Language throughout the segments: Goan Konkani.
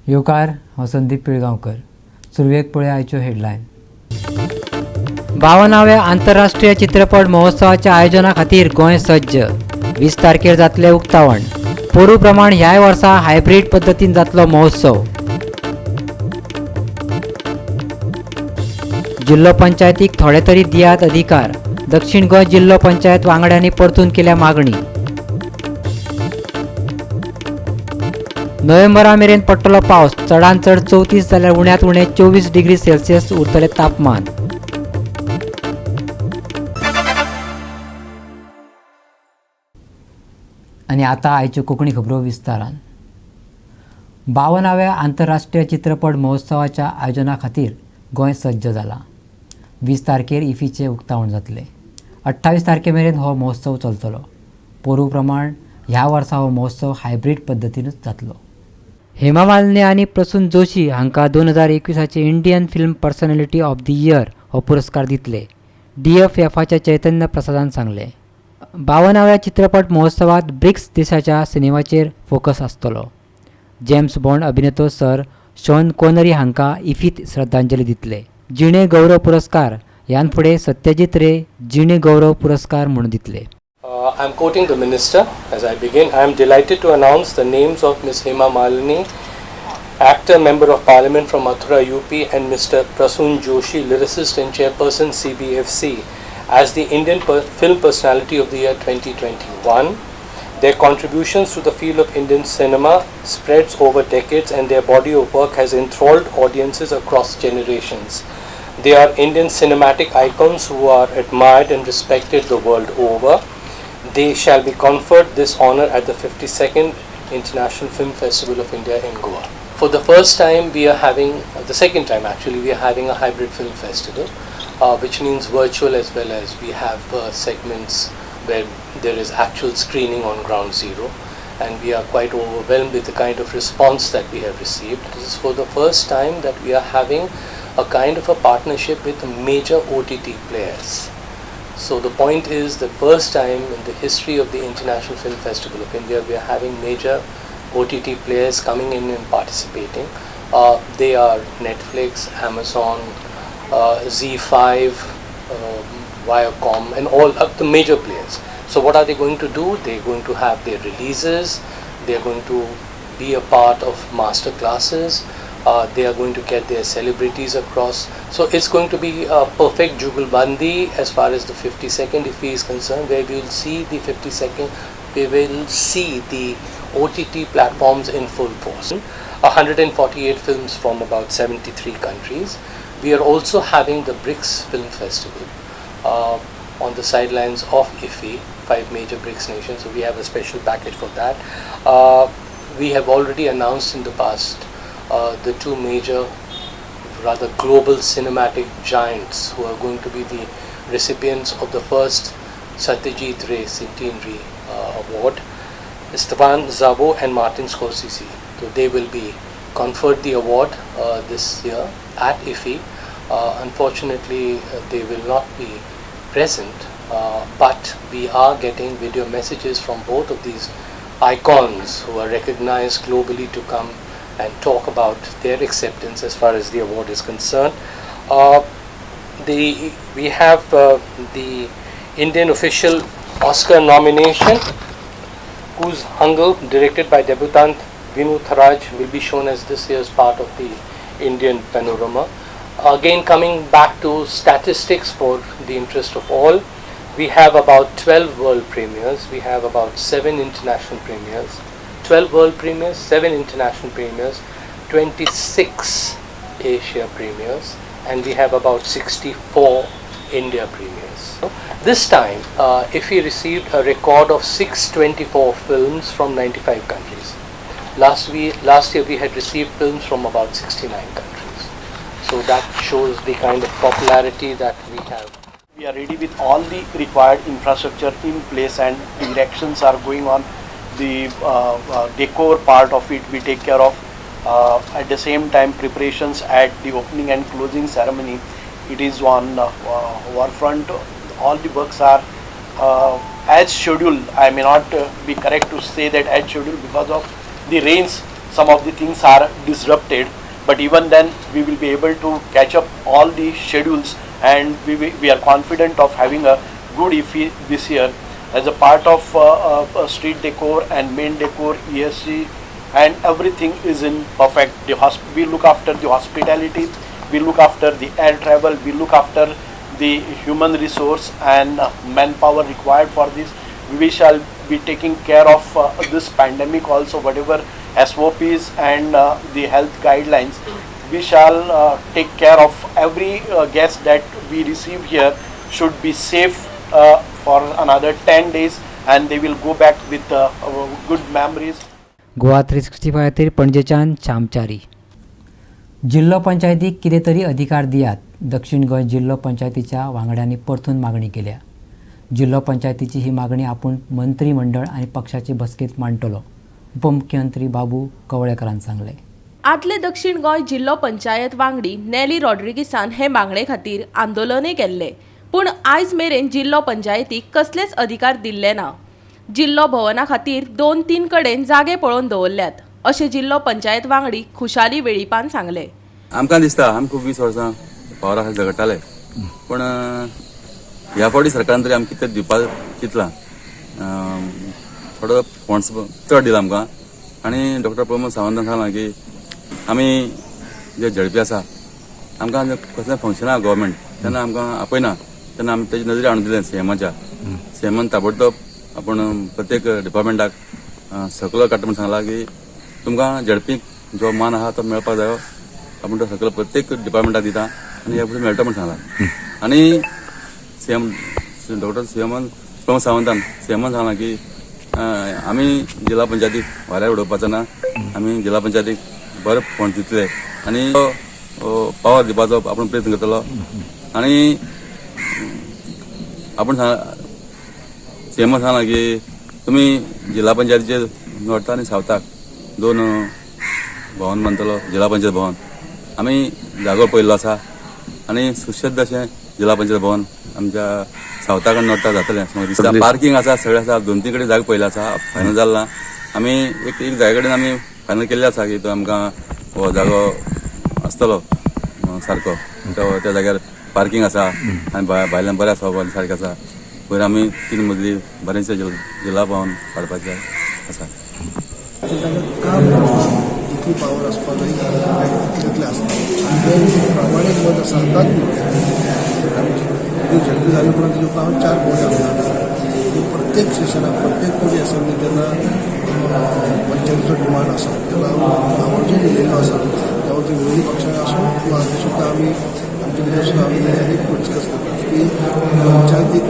येवकार, हांव संदीप पिळगांवकर. सुरवेक पळय आयच्यो हेडलायन. 52व्या आंतरराष्ट्रीय चित्रपट महोत्सवाच्या आयोजना खातीर गोंय सज्ज. 20 तारखेर जातलें उक्तावण. पोरू प्रमाण ह्याय वर्सा हायब्रीड पद्दतीन जातलो महोत्सव. जिल्लो पंचायतीक थोडे तरी दियात अधिकार. दक्षिण गोंय जिल्लो पंचायत वांगड्यांनी परतून केल्या मागणी. नोव्हेंबरा मेरेन पडटलो पावस. चडांत चड 34 जाल्यार उण्यांत उणें 24 डिग्री सेल्सियस उरतलें तापमान. आनी आतां आयच्यो कोंकणी खबरो विस्तारान. 52व्या आंतरराष्ट्रीय चित्रपट महोत्सवाच्या आयोजना खातीर गोंय सज्ज जालां. 20 तारखेर इफीचें उक्तावण जातलें. 28 तारखे मेरेन हो महोत्सव चलतलो. पोरू प्रमाण ह्या वर्सा हो महोत्सव हायब्रीड पद्दतीनूच जातलो. हेमा मालिनी आनी प्रसून जोशी हांकां 2021 Indian film personality of the year हो पुरस्कार दितले. DFFाच्या चैतन्य प्रसादान सांगलें. 52व्या चित्रपट महोत्सवात ब्रिक्स देशाच्या सिनेमाचेर फोकस आसतलो. जेम्स बॉन्ड अभिनेतो सर शॉन कोनरी हांकां इफीत श्रद्धांजली दितले. जिणे गौरव पुरस्कार ह्यान फुडें सत्यजीत रे जिणे गौरव पुरस्कार म्हूण दितले. I am quoting the minister as I begin. I am delighted to announce the names of Ms. Hema Malini, actor, member of parliament from Mathura, UP, and Mr. Prasoon Joshi, lyricist and chairperson CBFC, as the Indian Film Personality of the Year 2021. Their contributions to the field of Indian cinema spreads over decades, and their body of work has enthralled audiences across generations. They are Indian cinematic icons who are admired and respected the world over. They shall be conferred this honor at the 52nd International Film Festival of India in Goa. For the first time, we are having, the second time actually, we are having a hybrid film festival, which means virtual as well as we have segments where there is actual screening on ground zero, and we are quite overwhelmed with the kind of response that we have received. This is for the first time that we are having a kind of a partnership with major OTT players. So the point is, the first time in the history of the International Film Festival of India, we are having major OTT players coming in and participating. They are Netflix, Amazon, Z5, Viacom, and all of the major players. So what are they going to do? They're going to have their releases, they're going to be a part of master classes, they are going to get their celebrities across. So it's going to be a perfect jugalbandi as far as the 52nd IFFI is concerned, where we will see the 52nd, we will see the OTT platforms in full force. 148 films from about 73 countries. We are also having the BRICS Film Festival on the sidelines of IFFI, 5 major BRICS nations, so we have a special package for that. We have already announced in the past the 2 major, rather global cinematic giants who are going to be the recipients of the first Satyajit Ray Centenary Award, Istvan Szabo and Martin Scorsese. So they will be conferred the award this year at IFFI. Unfortunately, they will not be present, but we are getting video messages from both of these icons who are recognized globally to come and talk about their acceptance as far as the award is concerned. We have the Indian official Oscar nomination, whose Hangal, directed by debutant Vinu Tharaj, will be shown as this year's part of the Indian panorama. Again, coming back to statistics for the interest of all, we have about 12 world premieres, we have about 7 international premieres, 12 world premieres, 7 international premieres, 26 Asia premieres, and we have about 64 India premieres. This time, IFFI received a record of 624 films from 95 countries. Last year we had received films from about 69 countries. So that shows the kind of popularity that we have. We are ready with all the required infrastructure in place, and the erections are going on. The decor part of it we take care of. At the same time, preparations at the opening and closing ceremony, it is on our front. All the works are as scheduled. I may not be correct to say that as scheduled because of the rains. some of the things are disrupted, but even then we will be able to catch up all the schedules, and we are confident of having a good IFFI this year. As a part of street decor and main decor, ESG, and everything is in perfect. We look after the hospitality, we look after the air travel, we look after the human resource and manpower required for this. We shall be taking care of this pandemic also, whatever SOPs and the health guidelines. We shall take care of every guest that we receive here should be safe for another 10 days, and they will go back with good memories. Goa 365 खातीर पणजेच्यान श्यामचारी. जिल्लो पंचायतीक कितें तरी अधिकार दियात, दक्षिण गोंय जिल्लो पंचायतीच्या वांगड्यांनी परतून मागणी केल्या. जिल्लो पंचायतीची ही मागणी आपूण मंत्रीमंडळ आनी पक्षाचे बसकेंत मांडटलो, उपमुख्यमंत्री बाबू कवळेकरान सांगलें. आदले दक्षिण गोंय जिल्लो पंचायत वांगडी नेली रॉड्रिगीसान हे मागणे खातीर आंदोलनय केल्ले, पूण आयज मेरेन जिल्लो पंचायतीक कसलेच अधिकार दिल्ले ना. जिल्लो भवना खातीर 2-3 कडेन जागे पळोवन दवरल्यात अशें जिल्लो पंचायत वांगडी खुशाली वेळीपान सांगले. आमकां दिसता आमी खूब 20 वर्सां पावरा खातीर झगडटाले, पूण ह्या फावटी सरकारान तरी आमकां कितें दिवपाक चिंतलां, थोडो फंड्स चड दिला आमकां. आनी डॉक्टर प्रमोद सावंतान सांगलां की आमी जे झडपी आसा आमकां कसलें फंक्शन आहा गव्हर्मेंट तेन्ना आमकां आपयना, तेन्ना आमी तेजी नजरे हाडून दिलें सीएमाच्या. सीएमान ताबडतोब आपूण प्रत्येक डिपार्टमेंटाक सकलो काडटा म्हूण सांगलां की तुमकां झडपीक जो मान आहा तो मेळपाक जायो, आपूण तो सकलो प्रत्येक डिपार्टमेंटाक दिता आनी ह्या फुडें मेळटा म्हूण सांगलां. आनी सीएम डॉक्टर सीएमान प्रमोद सावंतान सीएमान सांगलां की आमी जिल्हा पंचायतीक वाऱ्यार उडोवपाचो ना, आमी जिल्हा पंचायतीक बरे फंड दितले आनी पावर दिवपाचो आपूण प्रयत्न करतलो. आनी आपूण सीएमान सांगलां की तुमी जिल्हा पंचायतीचे नॉर्थ आनी सावथाक 2 भवन बांदतलो, जिल्हा पंचायत भवन आमी जागो पळयल्लो आसा आनी सुशेद अशें जिल्हा पंचायत भवन आमच्या सावथाक आनी नॉर्थाक जातलें अशें म्हाका दिसता. पार्किंग आसा, सगळें आसा, 2-3 कडेन जागो पळयल्लो आसा, फायनल जाल ना. आमी एक जागे कडेन आमी फायनल केल्ले आसा की तो आमकां हो जागो आसतलो सारको, त्या जाग्यार पार्किंग आसा आनी भायल्यान बरें आसा, सारकें आसा. वयर आमी 3 मजली बरेंचशें जिल्हा भवन काडपाचें आसा. काम जितली पावर आसपाक जाय तितलें आसता, आनी प्रामाणीक मत आसा तांकां आमची झडपी जाले उपरांत तिज्यो हांव 4 फावटी आमदार जालो. प्रत्येक सेशनाक प्रत्येक फावटी एसेंब्ली जेन्ना पंचायतीचो डिमांड आसा तेन्ना हांव आवर्जून उलयल्लो आसा. त्यावर ते विरोधी पक्षाक आसूं किंवा आमी सुद्दां आमी आमचे भितर सुद्दां आमी अनेक डिस्कस करतात की पंचायतीक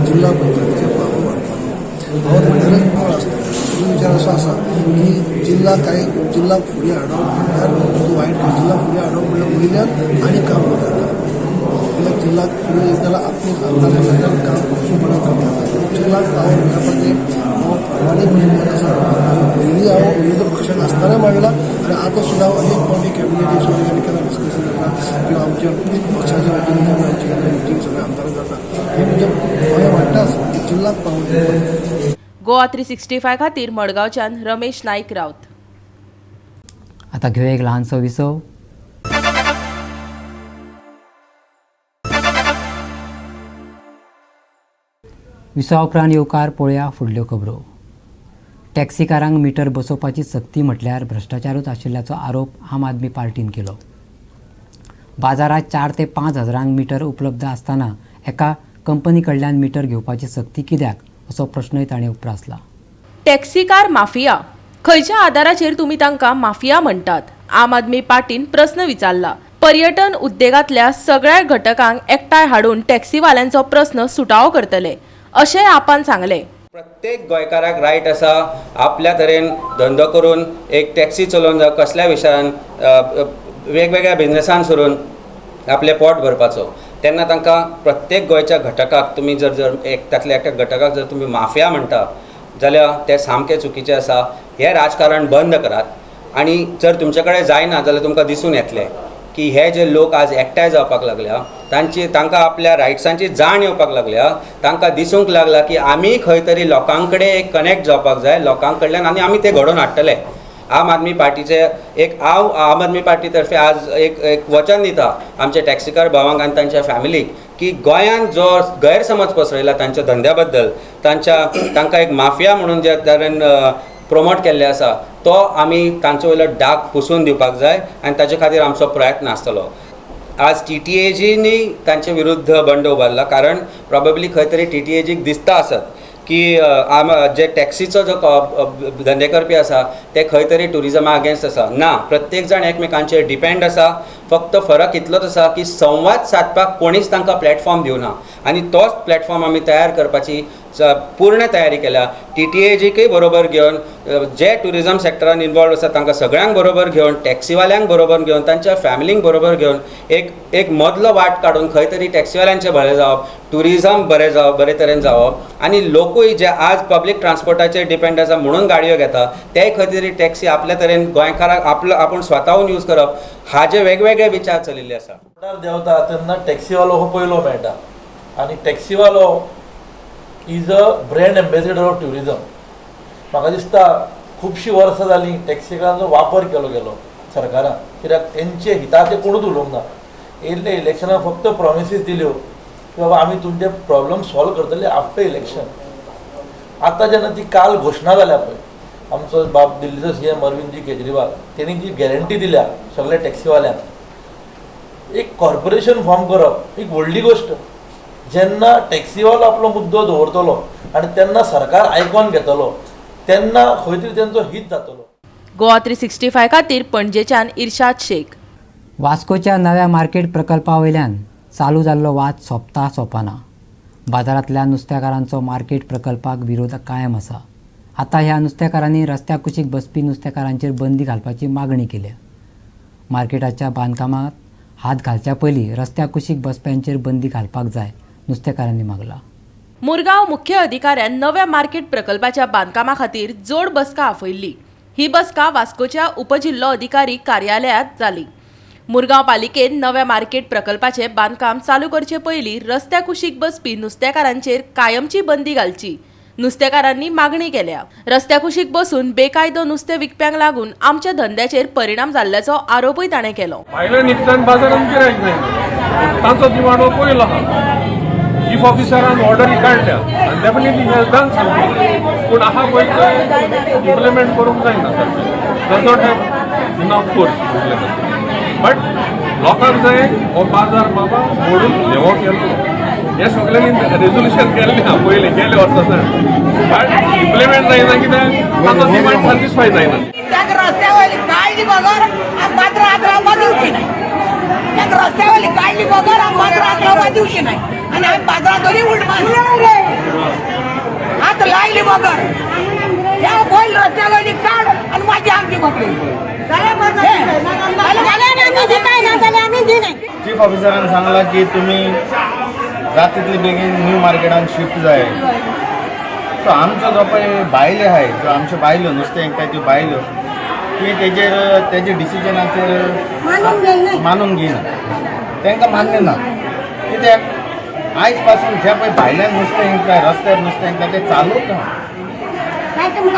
जिल्हा पंचायतीचे पावर वाडपाक जाय. पावर म्हणल्यारच पावर आसता. दुसरो विचार असो आसा की जिल्हा कांय जिल्हा फुडें हाडप म्हणल्यार वायट, जिल्हा फुडें हाडप म्हणल्यार वयल्यान आनी काम बरें जाता. कित्याक जिल्हाक फुडें वयता जाल्यार आपले आमदारां काम खुबशें बरें कमी जाता. जिल्हाक पावर मेळपाचें हो प्रामाणीक म्हजें मत आसा. आनी पयलीं हांव विरोधी पक्षान आसतना मांडला आनी आतां सुद्दां अनेक फावटी कॅबिनेटीक सुद्दां केन्ना केन्ना डिस्कशन जाता किंवा आमच्या पक्षाच्या वतीन केन्ना आमची केन्ना मिटींग सगळ्या आमदारां जाता, हें म्हजें गोंय वाडटाच जिल्हाक पावर दिवपाक. गोवा 365 खातीर मडगांवच्यान रमेश नाईक राऊत. आतां घेवया एक ल्हानसो विसव. विसवा उपरांत येवकार पळोवया फुडल्यो खबरो. टॅक्सीकारांक मिटर बसोवपाची सक्ती म्हटल्यार भ्रश्टाचारूच आशिल्ल्याचो आरोप आम आदमी पार्टीन केलो. बाजारांत 4 ते 5 हजारांक मिटर उपलब्ध आसतना एका कंपनी कडल्यान मिटर घेवपाची सक्ती कित्याक असो प्रश्नय ताणें उप्रासला. टॅक्सीकार माफिया खंयच्या आदाराचेर तुमी तांकां माफिया म्हणटात? आम आदमी पार्टीन प्रस्न विचारला. पर्यटन उद्देगांतल्या सगळ्या घटकांक एकठांय हाडून टॅक्सीवाल्यांचो प्रस्न सुटावो करतले अशें आपान सांगलें. प्रत्येक गोंयकाराक रायट आसा आपल्या तरेन धंदो करून एक टॅक्सी चलोवन जावं कसल्या विशयान वेगवेगळ्या बिजनेसान सरून आपलें पोट भरपाचो. तेन्ना तांकां प्रत्येक गोंयच्या घटकाक तुमी जर जर एक तातल्या एका घटकाक जर तुमी माफिया म्हणटा जाल्यार तें सामकें चुकीचें आसा. हें राजकारण बंद करात आनी जर तुमचे कडेन जायना जाल्यार तुमकां दिसून येतलें की हे जे लोक आज एकठांय जावपाक लागल्या तांची तांकां आपल्या रायट्सांची जाण येवपाक लागल्या, तांकां दिसूंक लागला की आमी खंय तरी लोकां कडेन एक कनेक्ट जावपाक जाय लोकां कडल्यान आनी आमी तें घडोवन हाडटले. आम आदमी पार्टीचे एक हांव आम आदमी पार्टी तर्फे आज एक एक वचन दिता आमच्या टॅक्सीकार भावांक आनी तांच्या फॅमिलीक की गोंयांत जो गैरसमज पसरयला तांच्या धंद्या बद्दल, तांच्या तांकां एक माफिया म्हणून जे तरेन प्रोमोट केल्ले आसा तो आमी तांचो वयलो डाग पुसून दिवपाक जाय आनी ताजे खातीर आमचो प्रयत्न आसतलो. आज टीटीएजीनी तांचे विरुद्ध बंड उबारला, कारण प्रोबेबली खंय तरी टीटीएजीक दिसता आसत की आम जे टॅक्सीचो जो धंदे करपी आसा ते खंय तरी ट्युरिजमा अगेन्स्ट आसा. ना, प्रत्येक जाण एकमेकांचेर डिपेंड आसा. फक्त फरक इतलोच आसा की संवाद सादपाक कोणीच तांकां प्लॅटफॉर्म दिवना आनी तोच प्लॅटफॉर्म आमी तयार करपाची पूर्ण तयारी केल्या. टीटीएजीकय बरोबर घेवन, जे ट्युरिजम सेक्टरान इन्वॉल्व आसा तांकां सगळ्यांक बरोबर घेवन, टॅक्सीवाल्यांक बरोबर घेवन, तांच्या फॅमिलींक बरोबर घेवन एक एक मदलो वाट काडून खंय तरी टॅक्सीवाल्यांचें बरें जावप, ट्युरिजम बरें जावप, बरे तरेन जावप आनी लोकूय जे आज पब्लीक ट्रान्सपोर्टाचेर डिपेंड आसा म्हणून गाडयो घेता ते खंय तरी टॅक्सी आपल्या तरेन गोंयकारांक आपलो आपूण स्वताहून यूज करप हाजे वेगवेगळे विचार चलिल्ले आसा. देंवता तेन्ना टॅक्सीवालो हो पयलो मेळटा आनी टॅक्सीवालो is a brand ambassador of tourism. म्हाका दिसता खुबशीं वर्सां जालीं टॅक्सीकारांचो वापर केलो गेलो सरकारान, कित्याक तेंचे हिताचे कोणूच उलोवंक ना. येयल्ले इलेक्शनाक फक्त प्रोमिसीस दिल्यो की बाबा आमी तुमचे प्रॉब्लम सॉल्व करतले आफ्टर इलेक्शन. आतां जेन्ना ती काल घोशणा जाल्या पळय, आमचो बाब दिल्लीचो सीएम अरविंदजी केजरीवाल तेणी जी गॅरंटी दिल्या सगळ्या टॅक्सीवाल्यांक, एक कॉर्पोरेशन फॉर्म करप एक व्हडली गोश्ट. जेन्ना टॅक्सीवालो आपलो मुद्दो दवरतलो आनी तेन्ना सरकार आयकोन घेतलो तेन्ना खंय तरी तेंचो हित जातलो. गोवा 365 खातीर पणजेच्यान इर्शाद शेख. वास्कोच्या नव्या मार्केट प्रकल्पा वयल्यान चालू जाल्लो वाद सोंपता सोंपना. बाजारांतल्या नुस्तेकारांचो मार्केट प्रकल्पाक विरोध कायम आसा. आतां ह्या नुस्तेकारांनी रस्त्या कुशीक बसपी नुस्तेकारांचेर बंदी घालपाची मागणी केल्या. मार्केटाच्या बांदकामांत हात घालच्या पयलीं रस्त्या कुशीक बसप्यांचेर बंदी घालपाक जाय, नुस्तेकारांनी मागला. मुरगांव मुख्य अधिकाऱ्यान नव्या मार्केट प्रकल्पाच्या बांदकामा खातीर जोड बसका आपयल्ली. ही बसका वास्कोच्या उपजिल्लो अधिकारी कार्यालयांत जाली. मुरगांव पालिकेन नव्या मार्केट प्रकल्पाचे बांदकाम चालू करचे पयलीं रस्त्या कुशीक बसपी नुस्तेकारांचेर कायमची बंदी घालची नुस्तेकारांनी मागणी केल्या. रस्त्या कुशीक बसून बेकायदो नुस्तें विकप्यांक लागून आमच्या धंद्याचेर परिणाम जाल्ल्याचो आरोपूय ताणें केलो. भायले निकतान बाजारांत गिरायक जायना, तांचो दिवाणो पयलो आहा. चीफ ऑफिसरान ऑर्डरी काडल्या आनी definitely he has done something, पूण आहा पळय तें इम्प्लिमेंट करूंक जायना सारकें. Does not have enough force implement, but लोकांक जाय हो बाजार बाबा मोडून देवो केल्लो. हें सगळ्यांनी रेजोल्युशन केल्लें आहा पयलीं गेले वर्सा सावन, बट इम्प्लिमेंट जायना कित्याक ताचो डिमांड सॅटिस्फाय जायना. रस्त्या वयली काडली बगर बाजारांत रावपाक दिवची नाही. रस्त्या वयली काडली बगर बाजारांत रावपाक दिवची नाही. आनी आमी बाजारांत तरी उलट हात लायली बगर ह्या बैल रस्त्या वयली काड आनी मागीर आमची मोकळी. चीफ ऑफिसरान सांगला की तुम्ही जात तितले बेगीन न्यू मार्केटान शिफ्ट जाय. सो आमचो जो पळय बायले आहाय, जो आमच्यो बायलो नुस्तें विकता त्यो बायलो ती तेजेर तेजे डिसिजनाचेर मानून घेयना, तांकां मान्य ना. कित्याक आयज पासून जे पळय भायल्यान नुस्तें विकता, रस्त्यार नुस्तें विकता तें चालूच आहा.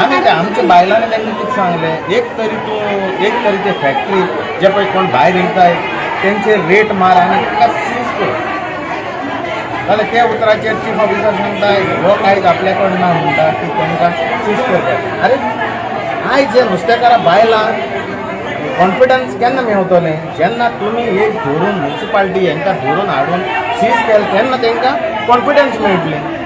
आमी ते आमच्या बायलांनी तांकां कितें सांगलें, एक तरी तूं एक तरी ते फॅक्टरी जे पळय कोण भायर विकताय तेंचेर रेट मार आनी तांकां सीज कर. जाल्यार त्या उतराचेर चीफ ऑफिसर सांगता हो कांयच आपल्या कडेन ना म्हणटा की तांकां सीज करपाचें. आरे आयज जे नुस्तेकारां बायलां कॉन्फिडन्स केन्ना मेवतलें, जेन्ना तुमी एक धरून म्युनिसिपालिटी हेंकां धरून हाडून सीज केलें तेन्ना तांकां कॉन्फिडन्स मेळटलें.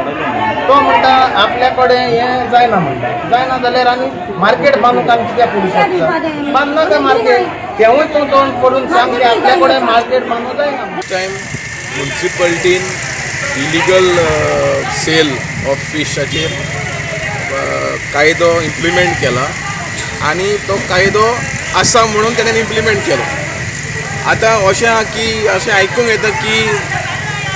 तो म्हणटा आपल्या कडेन हें जायना म्हणटा, जायना जाल्यार आमी मार्केट बांदूंक आमी कित्याक करूं शकता, बांदनाका मार्केट. तेवूय तूं तोंड करून सांग की आपल्या कडेन मार्केट बांदूंक जायना. टायम म्युनिसिपालिटीन इलिगल सेल ऑफ फिशाचेर कायदो इम्प्लिमेंट केला आनी तो कायदो आसा म्हणून तेणें इम्प्लिमेंट केलो. आतां अशें आहा की अशें आयकूंक येता की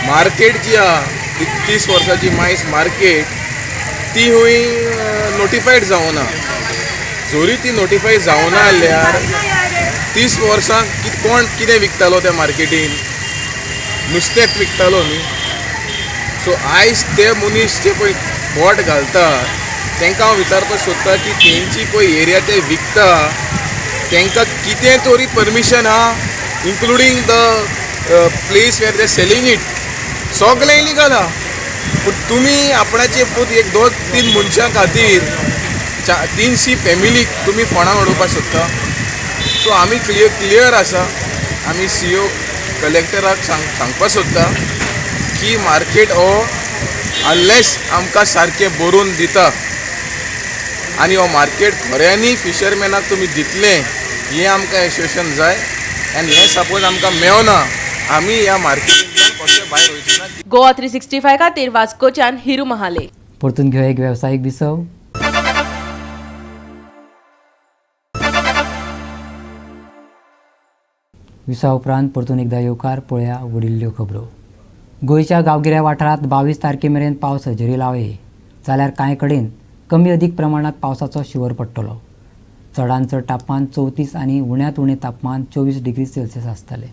मार्केट जी आहा ती 30 वर्सांची मायस मार्केट ती हुंय नोटिफायड जावना. जरी ती नोटिफाय जावना जाल्यार 30 वर्सां कोण कितें विकतालो त्या मार्केटीन, नुस्तेंच विकतालो न्ही. सो आयज ते मनीस जे पळय बोट घालता तांकां हांव विचारपाक सोदता की तेंची पळय एरिया ते विकता तांकां कितें तरी परमिशन आहा, including the place where they selling it, सगळें इलिगल आहा. पूण तुमी आपणाचे फूत एक 2-3 मनशां खातीर 300 फॅमिलीक तुमी फोंडान उडोवपाक सोदता. सो आमी क्लियर आसा, आमी CO कलेक्टराक सांगपाक सोदता की मार्केट हो अनलेस आमकां सारकें बरोवन दिता आनी हो मार्केट खऱ्यांनी फिशरमॅनाक तुमी दितले हें आमकां एश्युएशन जाय. आनी हें सपोज आमकां मेवना, आमी ह्या मार्केटींतल्यान कशें भायर वयचे ना. गोवा 365 खातीर वास्कोच्यान हिरू महाले. परतून घेवया एक वेवसायीक विसव. विसवा उपरांत परतून एकदा येवकार. पळया वडिल्ल्यो खबरो. गोंयच्या गांवगिऱ्या वाठारांत 22 तारखे मेरेन पावस हजेरी लावये जाल्यार कांय कडेन कमी अदीक प्रमाणांत पावसाचो शिंवर पडटलो. चडांत चड तापमान 34 आनी उण्यांत उणें तापमान 24 डिग्री सेल्सियस आसतलें.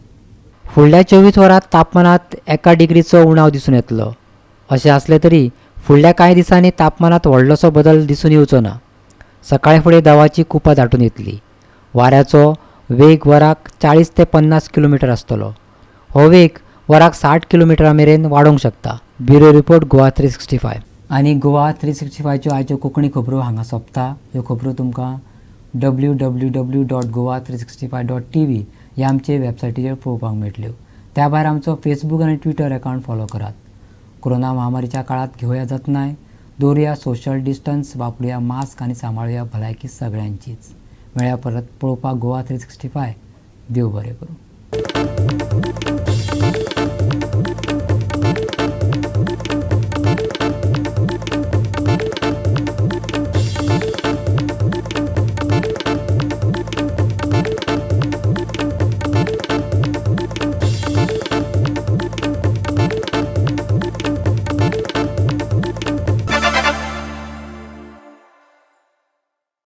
फुडल्या 24 वरांत तापमानांत 1 डिग्रीचो उणाव दिसून येतलो. अशें आसलें तरी फुडल्या कांय दिसांनी तापमानांत व्हडलोसो बदल दिसून येवचो ना. सकाळीं फुडें दवाची कुपां दाटून येतली. वाऱ्याचो वेग वराक 40 ते 50 किलोमिटर आसतलो. हो वेग वराक 60 किलोमिटरा मेरेन वाडोवंक शकता. Bureau report, Goa 365. आनी गोवा 365च्यो आयच्यो कोंकणी खबरो हांगा सोंपता. ह्यो खबरो तुमकां www.goa365.tv ह्या आमचे वेबसायटीचेर पळोवपाक मेळटल्यो. त्या भायर आमचो फेसबूक आनी ट्विटर अकावंट फॉलो करात. कोरोना महामारीच्या काळांत घेवया जतनाय, दवरुया सोशल डिस्टन्स, वापरुया मास्क आनी सांबाळुया भलायकी सगळ्यांचीच. मेळया परत पळोवपाक गोवा 365. देव बरें करूं.